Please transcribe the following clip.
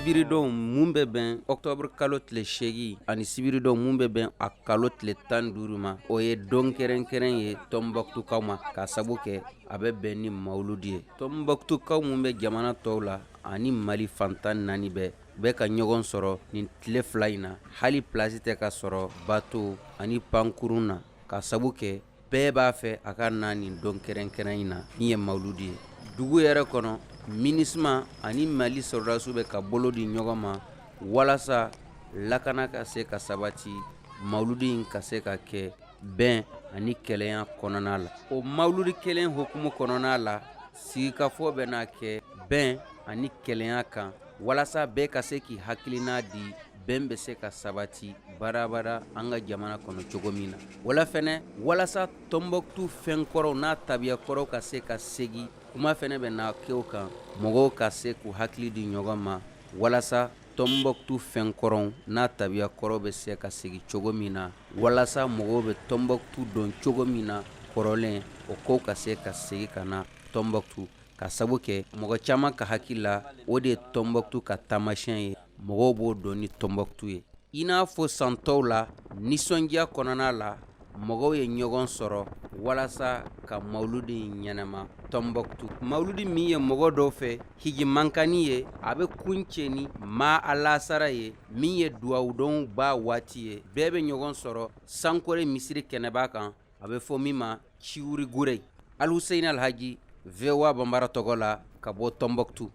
Sibiridon mun bɛ bɛn octobre kalo tile 8 ani sibiridon mun bɛ bɛn a kalo tile 15 ma, o ye don kɛrɛnkɛrɛn ye Tɔnbɔkutukaw ma, ka sabu kɛ a bɛ bɛn ni mawuludi ye. Tɔnbɔkutukaw mun bɛ jamana tɔw la ani Mali fan 14 bɛɛ bɛ ka ɲɔgɔn sɔrɔ nin tile 2 in na. Hali place tɛ ka sɔrɔ bato ani pankurun na, ka sabu kɛ bɛɛ b'a fɛ a ka na nin don kɛrɛnkɛrɛn in na min ye mawuludi ye. Dugu yɛrɛ kɔnɔ, MINUSMA ani Mali sɔrɔdasiw bɛ ka bolo di ɲɔgɔn ma walasa lakana ka se ka sabati, mawuludi in ka se ka kɛ bɛn ani kelenya kɔnɔna la. O mawuludi kelen hukumu kɔnɔna la, sigikafɔ bɛna kɛ bɛn ani kelenya kan walasa bɛɛ ka se k'i hakilina di bɛn bɛ se ka sabati badabada an ka jamana kɔnɔ cogo min na. Wala fɛnɛ, walasa Tɔnbɔkutu fɛn kɔrɔw n'a tabiya kɔrɔw ka se ka segin, kuma fɛnɛ bɛ na kɛ o kan, mɔgɔw ka se k'u hakili di ɲɔgɔn ma walasa Tɔnbɔkutu fɛn kɔrɔw n'a tabiya kɔrɔw bɛ se ka segin cogo min na, walasa mɔgɔw bɛ Tɔnbɔkutu dɔn cogo min na kɔrɔlen, o kow ka se ka segin ka na Tɔnbɔkutu, ka sabu kɛ mɔgɔ caman ka hakili la, o de ye Tɔnbɔkutu ka taamasiyɛn ye, mɔgɔw b'o dɔn ni Tɔnbɔkutu ye. I n'a fɔ san tɔw la, nisɔndiya kɔnɔna la, mɔgɔw ye ɲɔgɔn sɔrɔ walasa ka mawuludi in ɲɛnama Tɔnbɔkutu. Mawuludi min ye mɔgɔ dɔw fɛ hiji mankani ye, a bɛ kuncɛ ni ma alasara ye, min ye duwawudonba waati ye. Bɛɛ bɛ ɲɔgɔn sɔrɔ Sankore misiri kɛnɛba kan, a bɛ fɔ min ma Ciwurigure. Aluseyini Alhaji, VOA Banbara tɔgɔ la ka bɔ Tɔnbɔkutu.